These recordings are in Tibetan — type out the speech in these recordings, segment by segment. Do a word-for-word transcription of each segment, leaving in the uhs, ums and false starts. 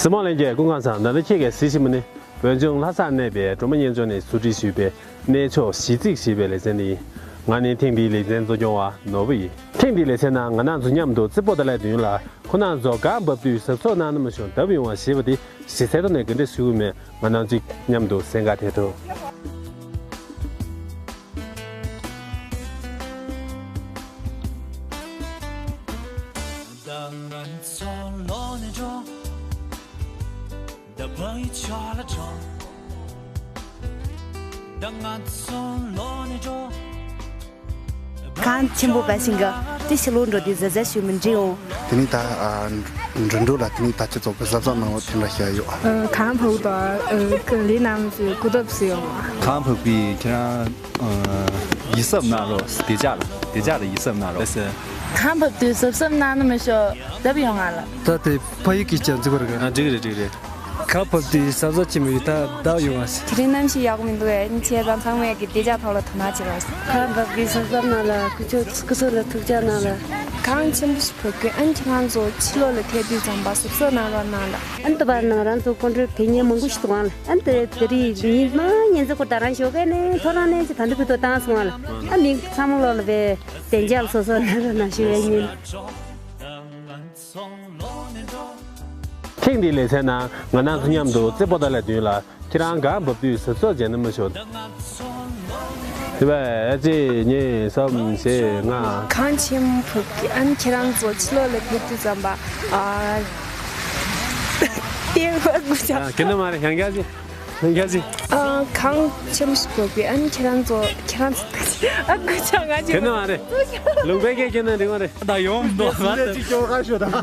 བདེ་མོ་ལྷན་རྒྱས་སྐུ་ཁམས་བཟང་། ད་ལྟ་ཁྱེད་ཀྱིས་གཟིགས་བཞིན་པ་ནི་བོད་ལྗོངས་ལྷ་སར་གནས་པའི་སྒྲོལ་མ་གཉེན་ལྕོག་ནས་ཟུར་ཁྲིད་ཞུས་པའི་གནས་མཆོག་གཞིས་རྩེ་ཞེས་པའི་ལེ་ཚན་འདི་ཡིན། ང་ནི་ཐེངས་འདིའི་ལེ་ཚན་གཙོ་སྐྱོང་བ་ནོར་བུ་ཡིན། ཐེངས་འདིའི་ལེ་ཚན་ནང་ང་རང་ཚོ་མཉམ་དུ་རྩེ་པོ་ཏ་ལའི་མདུན་ལ་ཁོ་རང་ཚོ་གངས་འབབ་དུས་གཟབ་གཟབ་གནང་ན་མ་ཞོག་བརྡབ་ཡོང་བ་ཞེས་པ་དེ་གཞི་རྩའི་ཐོག་ནས་ག་འདྲས་ཞུ་གི་མེད། ང་རང་ཚོ་མཉམ་དུ་གསན་ག་ཐད་དོ། གངས་ཆེན་པོ་འབབ་བཞིན་གི་དེ་ཕྱི་ལོགས་འགྲོ་དུས་གཟབ་གཟབ་ཞུ་མི་འགྲིག་འོང་། དེ་ནས་ད་ཨ་འགྲོ་འགྲོ་ལ་དེ་ནས་ད་ཁྱེད་ཚོ་གི་གཟབ་གཟབ་གནང་བ་དེ་འདྲ་བཤད་ཡོད། ཨ། གངས་འབབ་དུས་ཨ་ལས་སྣ་མང་ཞིག་གོ་ཐོབ་སུ་ཡོང་བ། གངས་འབབ་དུས་ཁྱེད་རང་ཨ་ཡིད་གཟབ་གནང་རོགས། བདེ་འཇགས་ལ་བདེ་འཇགས་ལ་ཡིད་གཟབ་གནང་རོགས། གངས་འབབ་དུས་གཟབ་གཟབ་གནང་ན་མི་ཤོག་བརྡབ་ཡོང་ང་ལ། ད་དེ་ཕ་ཡུལ་གྱི་སྤྱི་ཚོགས་རེད། ཨ། འགྲིག་རེད། འགྲིག་རེད། གངས་བབས་དུས་གཟབ་གཟབ་བྱེད་མི་ཡོད་ད་བརྡབ་ཡོང་བ་ཞིག་དེ་རིང་གནམ་གཤིས་ཡག་པོ་མི་འདུག་ཨེ། བྱས་ཙང་ཚང་མས་ཀྱི་བདེ་འཇགས་ཐོག་ལ་དོ་སྣང་བྱེད་རོགས། གངས་བབས་ཀྱི་གཟབ་གཟབ་གནང་ལ་སྐུ་ཚོགས་སྐུ་ཚོགས་ལ་ཐུགས་ཅག་གནང་ལ། གངས་ཆེན་པོ་ཞིག་བབས་ཀྱི་ཨན་ཁྱེད་རང་ཚོ་ཕྱི་ལོགས་ལ་ཐད་དུས་ཙམ་པ་གཟབ་གཟབ་གནང་རོགས་གནང་ལ། ཨན་ཏི་བར་ནང་རང་ཚོ་སྐུ་མགྲོན་ཕེབས་མཁན་མང་པོ་ཞིག་འདུག་ཨང་ལ། ཨན་ཏི་དེ་རིང་ཉིན་མ་ཉིན་ཚེ་སྐོར་ད་རང་ཞོགས་ཀས་ནས་ཐོ་རངས་ནས་ཅི་ད་འདི་བུ་ཏོ་བཏང་སོང་ཨང་ལ། ཨ་མི་ཚང་མ་ལོག་ལ་བས་བདེ་འཇགས་སོ་སོ་གནང་རོགས་གནང་ཞུ་བའི་ཉིན། ཐེངས་འདིའི་ལེ་ཚན་ནང་ང་རང་ཚོ་མཉམ་དུ་རྩེ་པོ་ཏ་ལའི་མདུན་ལ་ཁྱེད་རང་གངས་བབས་དུས་གཟབ་གཟབ་བྱས་ན་མི་ཤོག་དེ་བས་གཅིག་གཉིས་གསུམ་བཞི་ལྔ། གངས་ཆེན་པོ་བབས་ཀྱི་ཨན་ཁྱེད་རང་ཚོ་ཕྱི་ལོགས་ལ་ཕེབས་དུས་ཙམ་པ་ཨ་ཏེ་བ་གུ་ཆ། ཨ། གན་ན་མ་རེད། ཡང་བསྐྱར་ཅིག་ཡང་བསྐྱར་ཅིག་ཨ། གངས་ཆེན་པོ་ཞིག་བབས་ཀྱི་ཨན་ཁྱེད་རང་ཚོ་ཁྱེད་རང་ཚོ་ཨ་གུ་ཆ་ང་ཅི་གན་ན་མ་རེད། ལུང་པའི་སྐད་གན་ན་འགྲིག་མ་རེད། ད་ཡོང་མི་འདུག་ང་ཚོ་ཅིག་ཅོག་ཁ་ཤོད་ད།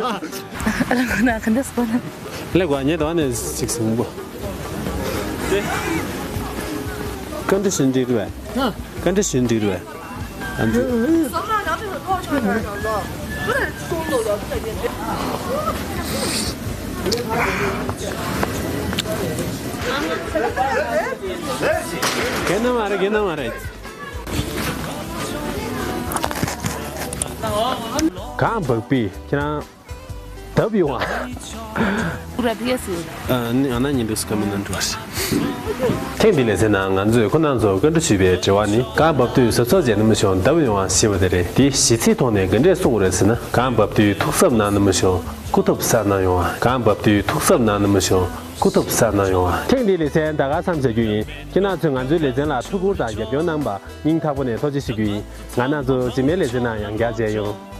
ཨ་ལ་ཁོ་ན་ག་འདྲ་སོང་ན། ལེགས་པ་ཉེ་དོ་ནས་ཅིག་སུང་པོ། ཀན་ཏི་ཤིན་འགྲིག་རེད་པས། ཀན་ཏི་ཤིན་འགྲིག་རེད་པས། ཨ་འདི། གན་ན་མ་རེད། གན་ན་མ་རེད། གངས་བབས་པས་ཁྱེད་རང་བརྡབ་ཡོང་བ། ཨ་ནི་ཨ་ན་ཉིན་འདུག་སྐར་མ་ནང་འགྲོ་བ་རེད། ཐེངས་འདིའི་ལེ་ཚན་ནང་ང་ཚོས་ཁོ་རང་ཚོར་བཀའ་འདྲི་ཞུས་པའི་དྲི་བ་ནི། གངས་བབས་དུས་གཟབ་གཟབ་བྱས་ན་མི་ཤོག་བརྡབ་ཡོང་བ་ཞེས་པ་དེ་རེད། དེ་གཞི་རྩའི་ཐོག་ནས་ག་འདྲས་གསུང་དགོས་རེད་ཟེར་ན། གངས་བབས་དུས་ཐུགས་གཟབ་གནང་ན་མི་ཤོག་སྐུ་ཐུབ་གཟབ་གནང་ཡོང་བ། གངས་བབས་དུས་ཐུགས་གཟབ་གནང་ན་མི་ཤོག་སྐུ་ཐུབ་གཟབ་གནང་ཡོང་བ། ཐེངས་འདིའི་ལེ་ཚན་ད་ག་མཚམས་བཞག་རྒྱུ་ཡིན། ཁྱེད་རང་ཚོས་ང་ཚོའི་ལེ་ཚན་ལ་ཐུགས་ཁུར་དང་རྒྱབ་སྐྱོར་གནང་བར་སྙིང་ཐག་པ་ནས་ཐུགས་རྗེ་ཆེ་ཞུ་རྒྱུ་ཡིན། ང་རང་ཚོ་རྗེས་མའི་ལེ་ཚན་ནང་ཡང་བསྐྱར་མཇལ་ཡོང་།